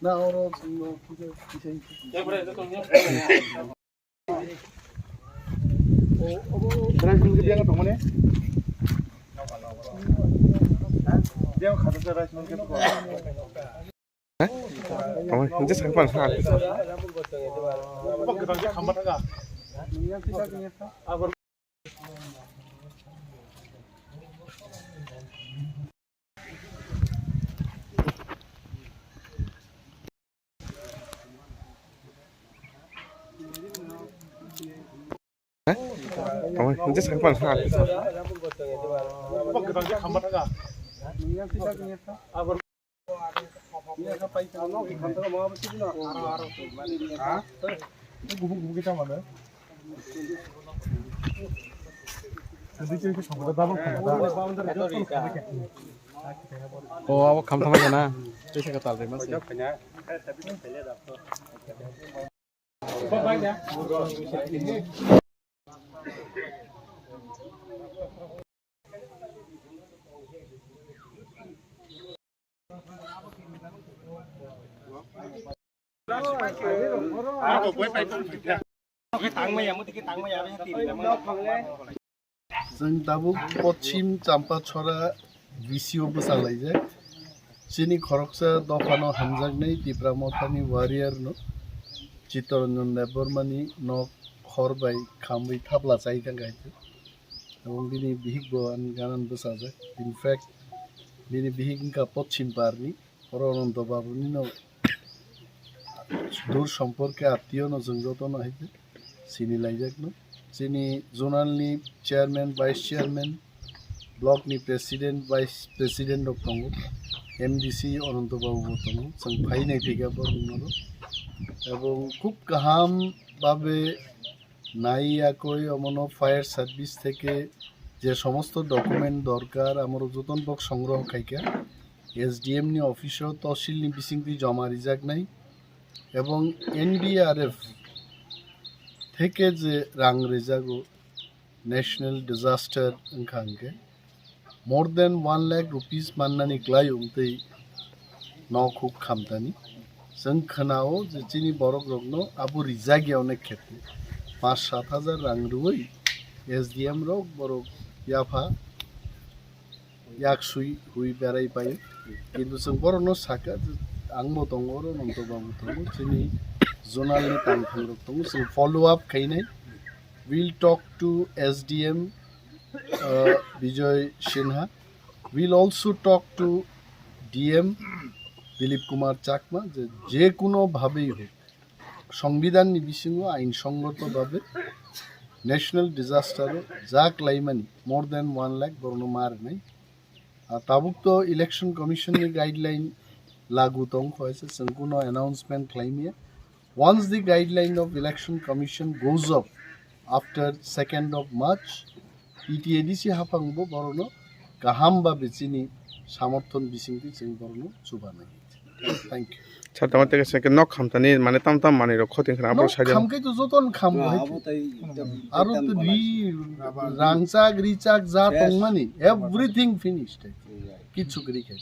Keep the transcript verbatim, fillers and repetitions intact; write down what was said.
Na oro chwngno kisa kisa. Rice mill ke biang tongmani. Biang khata sa rice mill ke tongmani. Omo, je sakpan ha. Obo kwtal je khamba thanga. Omo, je sakpan ha. O, abo khamthama gana. Tei se kwtal rimase. Chwng tabuk Poschim Champachhara V C o bwsa laijak. Chini khoroksa dophano hamjaknai Tipra Mothani warrior no Chittaranjan Debbarmani nok hor bai khamwi thapla chai thang kha. Ebong bini bihik bo ani ganan bwsajak. In fact, bini bihik wngkha Poschim Parni, oro Ananto Babu nino dur somporke attiyo no chwng joto no hai khe sini laijak no. Chini zonal ni chairman, vice chairman, block ni president, vice president rok tongo, M D C Ananto Babu bo tongo, chwng phai nai thika bo rok no. Ebong khub kaham babe nai yakoi omono fire service theke je somosto document dorkar amoro joton bok songroho khaikha, S D M ni office o tosil ni bisingtwi joma rijaknai ebong N D R F theke je rang rijago national disaster wngkha hwnkhe more than one lakh rupees mannani kwlai wngtwi nok huk khamtani. Chwng khwnao je chini borok rokno abo rijak ya onek khetre. Panch sat hajar rang rwui S D M rok borok yapha yak sui hui berai pai. Kintu chwng borokno sakha je ang bo tongo oro, Ananto Babu tongo, chini zonal ni tangthang rok tongo, chwng follow up khainai. We'll talk to S D M uh, Bijoy Sinha. We'll also talk to D M Dilip Kumar Chakma, je, je kuno bhabei hok, songbidhan ni bisingo ain songgoto bhabe national disaster o ja klaimani more than one lakh borokno ma rwnai. Ah, tabuk to Election Commission ni guideline lagu tong kho, chwng kuno announcement khlaimya. Once the guideline of Election Commission goes up after second of March, E T A D C haphang bo borokno kaham ba bichini samorthon bisingtwi chwng borokno chubanai. Thank you. Sir, tamo teke se nok khamtani mane tam tam manwi rok khoting khna abo. Nok side khamkai to joton kham bo hai. Aro to ri rangchak richak ja tongmani, everything finished. Kichu gri khai.